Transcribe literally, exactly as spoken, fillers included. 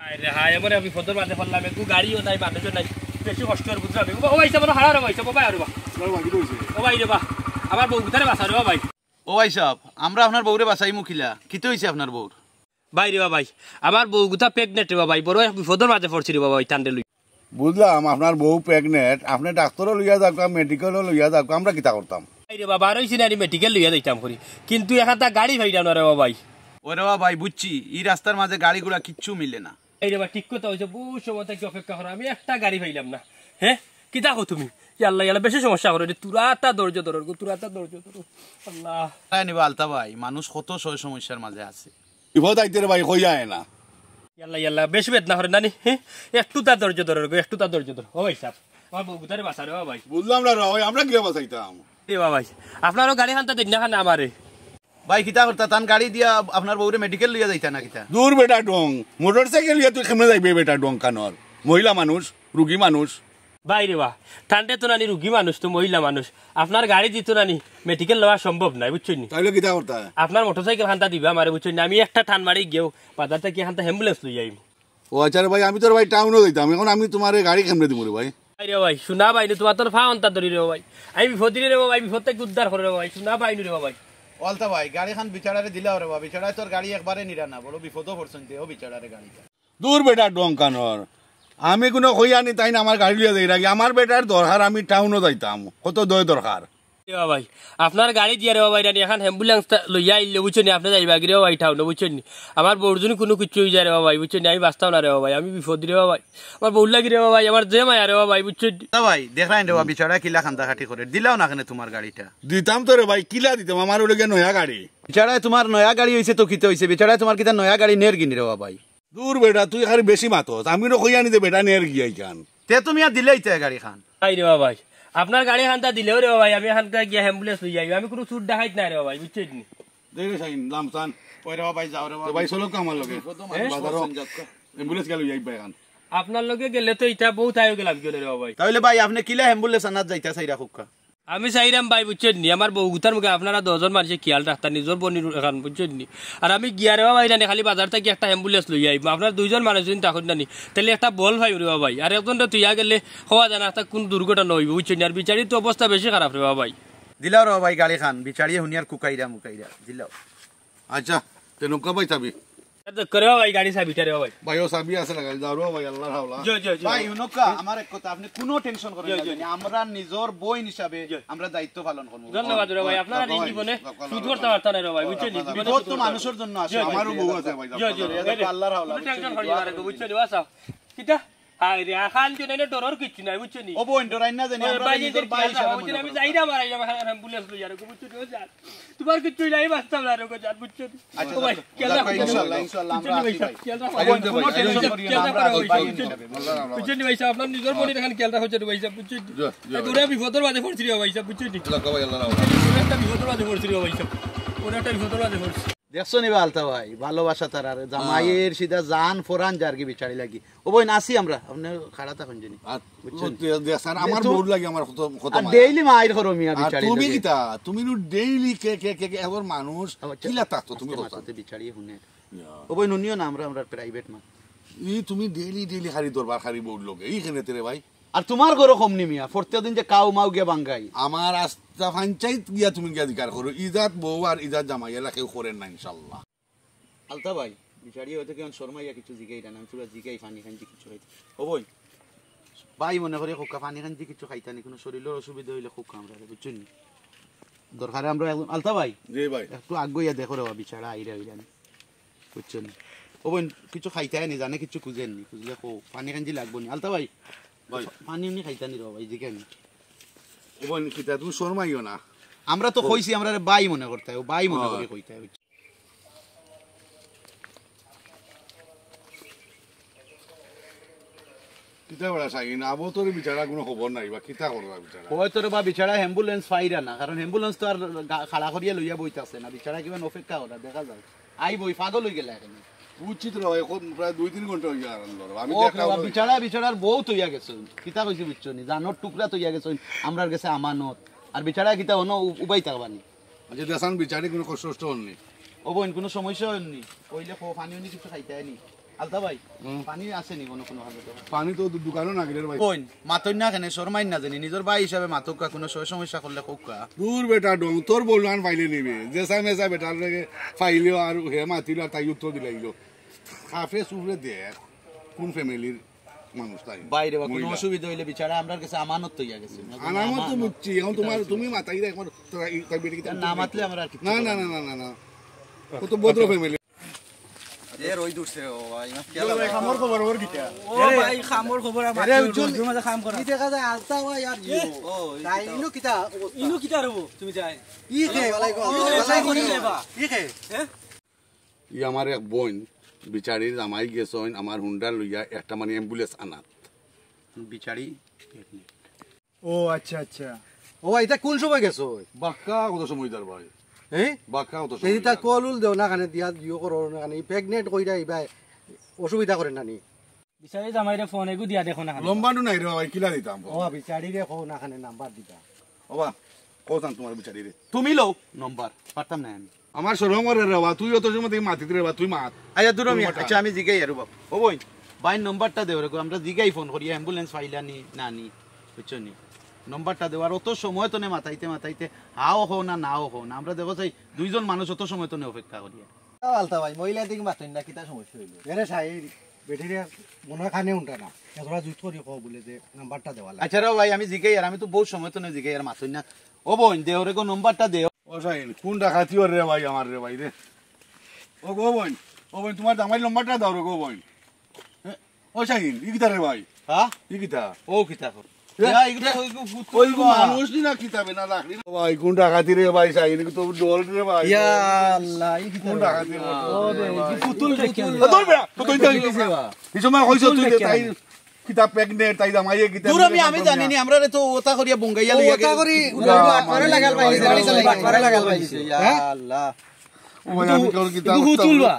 হায় রে হায়, এমন এক বিপদর মাঝে পড়লাম, একটু গাড়িও নাই, মানুষও নাই, বেশি কষ্ট অর বুঝলাম। ও ভাই সাব, খাড়া রে ভাই সাব, ও ভাই রে বা। ও ভাই রে বা, আমার বউ গুতারে বাঁচাও রে বা ভাই। ও ভাই সাব, আমরা আপনার বউরে বাঁচাইমু কিলা? কিতা অইছে আপনার বউর? ভাই রে বা ভাই, আমার বউ গুতা pregnant রে বা ভাই, বড় এক বিপদর মাঝে পড়ছি রে বা ভাই, তানরে লই। বুঝলাম, আপনার বউ pregnant, আপনে ডাক্তারও লইয়া যাউক্কা, মেডিকেলও লইয়া যাউক্কা, আমরা কিতা করতাম? ভাই রে বা, বার অইছি না নি মেডিকেল লইয়া যাইতাম করি, কিন্তু এখানতা গাড়ি পাইলাম না রে বা ভাই। ওরে বা ভাই, বুঝছি, ই রাস্তার মাঝে গাড়ি ঘোড়া কিচ্ছু মিলে না। এই রে বা, ঠিক কথা অইছে, বহুত সময় থাকি অপেক্ষা করা, আমি একটা গাড়ি পাইলাম না। হে, কিতা কও তুমি? ইয়া আল্লাহ, ইয়া আল্লাহ, বেশি সমস্যা করো রে, তুরা তা ধৈর্য ধরো গো, তুরা তা ধৈর্য ধরো। আল্লাহ। তাই নিবা আলতা ভাই, মানুষ কত সয় সমস্যার মাঝে আছে। বিপদ আইতে রে ভাই, কইয়া আয় না। ইয়াল্লা, ইয়াল্লা, বেশ বেদনা করে নানি, হে? একটু তা ধৈর্য ধরো গো, একটু তা ধৈর্য ধরো। ও ভাই সাব, আমার বউ গুতারে বাঁচাও রে বা ভাই। বুঝলাম না রে ভাই, আমরা কিলা বাঁচাইতাম? এ বা ভাই, আপনারও গাড়ি খান্তা দেন না খানে আমারে। ভাই, কিতা করতা? তান গাড়ি দিয়া আপনার বউরে মেডিকেল লইয়া যাইতা না কিতা? দূর বেটা ডং, মোটরসাইকেল লইয়া তুই কেমনে যাইবে বেটা ডং কানর? মহিলা মানুষ, রুগী মানুষ। ভাই রে বা, তানরে তো নানি রুগী মানুষ তো, মহিলা মানুষ। আপনার গাড়ি দিতো নানি, মেডিকেল লওয়া সম্ভব নায়, বুঝছইন নি? তাইলে কিতা করতা? আপনার মোটরসাইকেল খান্তা দিবা আমারে, বুঝছইন নি? আমি একটা টান মারি গিয়াউ বাজার থাকি খান্তা অ্যাম্বুলেন্স লই আইমু। ও আচ্ছা রে ভাই, আমি তো রে ভাই টাউনও যাইতাম, এখন আমি তুমারে গাড়ি কেমনে দিমু রে ভাই? ভাই রে ভাই, শুনা ভাই, তুমার তোর পা অন্তা ধরি রে ভাই। আমি বিপদ দিলে রে ভাই, বিপদ থাকি উদ্ধার করে রে ভাই, শুনা ভাই নু রে ভাই। ও আলতা ভাই, গাড়ি খান বিচারারে দিলাও রে ভাই, বিচারায় তোর গাড়ি একবারে নিরা না, বড় বিপদও পড়ছইন তে, ও বিচারারে গাড়িটা। দূর বেটা ডং কানর। আমি কুনু কইয়া নি তাইন আমার গাড়ি লইয়া যাইরা গি। আমার বেটার দরকার, আমি টাউনও যাইতাম। কত দয় দরকার। রে বা ভাই, আপনার গাড়ি দিয়া রে বা ভাই, রানি এখন অ্যাম্বুলেন্স তা লইয়া আইলে, বুঝছইন নি? আপনে যাইবা গি রে বা ভাই টাউনো, বুঝছইন নি? আমার বউর যদি কুনু কিচ্ছু অইযায় রে বা ভাই, বুঝছইন নি? আমি বাঁচতাম না রে বা ভাই, আমি বিপদ রে বা ভাই। আমার বউর লাগি রে বা ভাই, আমার যে মায়া রে বা ভাই, বুঝছইন নি? না ভাই, দেখরায়নি রে বা, বিচারায় কিলা কান্দাকাটি করে। দিলাও না কেনে তুমার গাড়িটা? দিতাম তো রে ভাই, কিলা দিতাম? আমার অউ লগে নয়া গাড়ি। বিচারায় তুমার নয়া গাড়ি অইছে তো কিতা অইছে? বিচারায় তুমার কিতা নয়া গাড়ি নের গি নি রে বা ভাই? দূর বেটা, তুই খালি বেশি মাতস। আমি নু কইয়া নি যে বেটা নের গিয়া ইখান। তে তুমি আর দিলাইতায় গাড়ি খান। ভাই রে বা ভাই, আপনার গাড়ি খান্তা দিলেও রে বা ভাই, আমি এখানতা গিয়া অ্যাম্বুলেন্স লই যাই। আমি কুনু চুর ডাকাইত নায় রে বা ভাই, বুঝছইন নি? দে রে শাহিন, লামসান। ওই রে বা ভাই, যাও রে বা তো ভাই, ভাই। চলো তো আমার লগে। কত মানুষ বাজারও মরছেন যাত্রা। অ্যাম্বুলেন্স গেল যাই ভাই খান। আপনার লগে গেলে তো ইটা বহুত আয়ো গেলাম গেলে রে বা ভাই। তাইলে ভাই, আপনে কিলা অ্যাম্বুলেন্স আনাত যাইতা চাইরা কউক্কা? আমি চাইরাম ভাই, বুঝছইন নি, আমার বউ গুতার মুখে আপনারা দশজন মানষে খিয়াল রাখতা, নিজর বইনর এখান, বুঝছইন নি? আর আমি গিয়া রে বা ভাই, রানি খালি বাজার থাকি একটা অ্যাম্বুলেন্স লই আইমু। আপনারা দুইজন মানুষ যদি থাকইন না নি, তাইলে একটা বল পাইমু রে বা ভাই। আর একজনরে থইয়া গেলে কওয়া যায় না, একটা কুন দুর্ঘটনা অইবো, বুঝছইন নি? আর বিচারির তো অবস্থা বেশি খারাপ রে বা ভাই। দিলাও রে বা ভাই গাড়ি খান, বিচারিয়ে হুনিয়ার কুকাইরা মুকাইরা। দিলাও। আচ্ছা, তে নৌকা ভাই চাবি। তে করে বা ভাই, গাড়ি চাবিটা রে বা ভাই। ভাই, ও চাবি আছে লাগাইল, যাও রে বা ভাই, আল্লাহর হাওলা। জি, জি, জি। ভাই, হুনউক্কা, আমার এক কথা, আপনে কুনু টেনশন করেন জি, না জি, জানি। জি। আমরা নিজর বইন হিসাবে জি। আমরা দায়িত্ব পালন করমু। ধন্যবাদ রে ভাই, আপনারা এই জীবনে সুদ করতা পারতা না রে ভাই, বুঝছইন নি? জীবনে বিপদ তো মানুষর জন্য আছে, জি, জি, আমারও জি। বউ আছে ভাই, জি, জি, জি। আল্লাহর হাওলা, বুঝছইন নি? কুনু টেনশন করিও না রে, বুঝছইন নি? বাঁচাও। কিতা? হায় রে, আখান জনে ডরর কিচ্ছু নাই, বুঝছইন নি? ও বইন, ডরাইন না জানি, ওই আমরা ভাই, নিজর নিজের ভাই খেয়াল হিসাবে রাখো, বুঝছইন নি? আমি যাইরাম আর আইরাম, আলহামদুলিল্লাহ, লইয়া রাখো, বুঝছইন নি? ও জান, তুমার কিচ্ছু নাই, বাঁচতাম না রে গো জান, বুঝছইন নি? আচ্ছা, ও ভাই, আচ্ছা, খেয়াল রাখো, আচ্ছা, ইনশাআল্লাহ, ইনশাল্লাহ, আমরা বুঝছইন নি? আছি ভাই। ইনশাআল্লাহ, আচ্ছা, আচ্ছা, বুঝছইন নি? খেয়াল রাখো, আচ্ছা, বুঝছইন নি? আচ্ছা, বুঝছইন নি ভাই সাব, আপনার নিজর বইনর এখান খেয়াল রাখো, বুঝছইন নি ভাই সাব, বুঝছইন নি? জি, জি, জি। ওরা বিপদর মাঝে পড়ছি রে ভাই সাব, বুঝছইন নি? আল্লাহ, ভাই, আল্লাহ, আল্লাহ। ওরা একটা বিপদর মাঝে পড়ছি রে ভাই সাব, ওরা একটা বিপদর মাঝে পড়ছি। দেখছো নি বা আলতা ভাই, ভালোবাসা তারার, জামাইর সিধা জান ফরান যারগি বিচারি লাগি। ও বইন, আছি আমরা, আপনে খাড়া থাকইন জানি। আর বুঝছইন? ও, দে-, দে-, স্যার, আমার বউর লাগি আমার কত, কত আর মায়া। ডেইলি মাইর করো মিয়া আর বিচারি তুমি লাগি। কিতা? তুমি নু ডেইলি কে, কে, কে, কে, এগর মানুষ, আচ্ছা, কিলা থাকতো তুমি আস্তে কথা? মাততে বিচারি হুনে। ইয়া। ও বইন, হুনিও না, আমরা, আমরা প্রাইভেট মা। ই তুমি ডেইলি, ডেইলি খালি দরবার খালি বউর লগে, ই কেনে তে রে ভাই? আর তুমার ঘরো কম নি মিয়া, প্রত্যেক দিন যে কাউ মাউ গিয়া বাঙ্গাই। আমার আস্তা পঞ্চায়েত গিয়া তুমি গিয়া জিকার করো, ইজাত বউ আর ইজাত জামাই এলা কেউ করের না ইনশাআল্লাহ। আলতা ভাই, বিচারি হয়তো কেমন শর্মাইয়া কিছু জিগাইরা না, আমি তোরা জিগাই পানি খাইন যে কিছু খাইতে। ও বইন, ভাই মনে করি কউক্কা পানি খাইন যে কিছু খাইতা নি, কুনু শরীলর অসুবিধা অইলে কউক্কা আমরারে, বুঝছইন নি? দরকারে আমরা একজন, আলতা ভাই, জি ভাই। একটু আগুয়াইয়া দেখো রে বা, বিচারা আইরা অইরা নি। বুঝছইন নি? ও বইন, কিছু খাইতায় নি, জানে কিছু খুজের নি, খুজলে কও, পানি খাইন যে লাগবো নি। আলতা ভাই, ভাই। পানি উনি খাইতা নি রে বা ভাই, জিগাইন নি। ও বইন, কিতা তুমি শর্মাইও না। আমরা তো কইছি, আমরারে ভাই মনে করতায়, ও ভাই মনে করি কইতায়। কিতা বেটা শাহিন, আবো তোর বিচারা কুনু খবর নাই বা কিতা করবা বিচারা? কয় তোর বা বিচারা অ্যাম্বুলেন্স পাইরা না, কারণ অ্যাম্বুলেন্স তো আর গা-, খাড়া করিয়া লইয়া বইতাছে না, বিচারা কিমান অপেক্ষা করা দেখা যায়। আইবো, ই পাগল অইগেলা এখানে। উচিত রে ভাই, এখন প্রায় দুই তিন ঘন্টা অইয়া আরাম ধরো। আমি ও দেখা বাবা, বিচারা, বিচারার বউ থইয়া গেছইন। কিতা কইছি বুঝছো নি? জানোর টুকরা থইয়া গেছইন, আমরার গেছে আমানত। আর বিচারা কিতা অনো উ-, উবাই থাকবা নি? আচ্ছা, দেশান বিচারি কুনু কষ্ট টষ্ট অর নি? ও বইন, কুনু সমস্যা অর নি? কইলে কও, পানি উনি কিছু খাইতায় নি? আলতা ভাই, হুম। পানি আছে নি কোনো, কোনো হালতে? পানি তো দু-, দোকানো না গেলে ভাই। কইন, মাতইন না কেনে, শরমাইন না জানি, নিজর ভাই হিসাবে মাতউক্কা, কোনো সয় সমস্যা করলে কউক্কা। দূর বেটা ডং, তোর বউলান পাইলে নিবে, যেসা মেসা বেটার লগে পাইলেও আর হে মাতিল আর তাই উত্তর দিলাইল। খাফে সুফরে দেখ, কোন ফ্যামিলির মানুষ তাই? বাইরে বা কোনো মহিলা। অসুবিধা হইলে বিচারা আমরার কাছে আমানত তো ইয়া গেছে। আনামত তো বুঝছি, এখন তোমার, তুমি মাতাই রে, এখন তোরা এই, তাই বেটি কি না মাতলে আমরা আর কিচ্ছু না, না, করার না, নেই। না, না, না। কত ভদ্র ফ্যামিলি। এ রই দূরছে ও ভাই, না, খেয়াল ভাই, নাই। খামর খবর ওর কিতা? ও ভাই, খামর খবর আর আরে, মাত্র উজ্জ্বল, রোদ্দুর মাঝে খাম করা। কি দেখা যায়, আলতা ভাই আর ইয়ে। ও, এই তাই কিতা? ইনো কিতা অবস্থা? ইনো কিতা রবো, তুমি যাই? ই খে, ওয়ালাইকুম আসসালাম। ওয়ালাইকুম আসসালাম। ই খে? হ্যাঁ? ই আমার এক বইন, বিচারির জামাই গেছইন, আমার হুন্ডা লইয়া একটা মানে অ্যাম্বুলেন্স আনাত। বিচারি? ও আচ্ছা, আচ্ছা। ও ভাই, ইতা কোন সময় গেছো? বাক্কা কত সময় তার ভাই? হ্যাঁ? বাক্কা কত এই সময় তা তার? কলুল দেও না, খানে দিয়া দিও করো না, খানে প্রেগনেন্ট কইরা ইবায় অসুবিধা করে না নি? বিচারি জামাইরে ফোন এগু দিয়া দেখো না খানে। লম্বা নু নাই রে ভাই, কিলা দিতাম ফোন? ও বিচারিরে কও না, খানে নাম্বার দিতা। ও বা, কও চান তোমার বিচারিরে। তুমি লও নম্বর, পারতাম না আমি। আমার শরম করে রে বা, তুই অত সময় থেকে মাতিতে রে বা, তুই মাত। আচ্ছা, দূর আমি, তুই মাত। আচ্ছা, আমি জিগাই আর বাপ। ও বইন, ভাইর নম্বরটা দেও রে, আমরা জিগাই ফোন করি, অ্যাম্বুলেন্স পাইলা নি, না নি, বুঝছো নি? নম্বরটা দেও, আর অত সময় তনে মাতাইতে মাতাইতে হাও হো না, নাও হো না। আমরা দেখো চাই, দুইজন মানুষ অত সময় তনে অপেক্ষা করি। আলতা ভাই, মহিলা দিকে মাতইন না, কিতা সমস্যা হইল? এরে সাইন, বেটিরে মনে হয় কানে উনটা না। এতটা জুত করি কও বলে যে নাম্বারটা দেওয়া লাগে। আচ্ছা রে ভাই, আমি জিগাই আর আমি তো বহুত সময় তনে জিগাই আর মাতইন না। ও বইন, দেও রে গো, নম্বরটা দেও। ও শাহিন, কোন ডাকাতি ওর রে ভাই, আমার রে ভাই রে। ও গো বইন, ও বইন, তোমার জামাইর নম্বরটা দাও রে গো বইন। এ, ও শাহিন, ই কিতা রে ভাই? হ্যাঁ? ই কিতা? ও কিতা কর? এ? ইয়া, ইগুলা ওই গু-, গুতুল ওই গু বা। মানুষ নি না কিতা বে না রাখলি। ও ভাই, কোন ডাকাতি রে ভাই, শাহিন, ই তো ডল রে ভাই। ইয়া আল্লাহ, ই কিতা কোন রে? ডাকাতি রে? ও বে, ই পুতুল রে কেন? ও ধর বে, ও তো ইতা পুতুল রে বা। এই সময় কইছো তুই পুতুল যে রে তাই কেন? কিতা প্রেগনেন্ট, তাই জামাইয়ে কিতা দূর আমি, আমি জানি নি, আমরারে তো ওতা করিয়া বুঙ্গাইয়া ও লইয়া ওতা গেল। করি, ইয়া, বাটপারে লাগাল পাইছে, বাটপারে লাগাল পাইছে। ইয়া হ্যাঁ? আল্লাহ। ও ভাই, আমি কোন কিতা ইগু করতাম? পুতুল বা।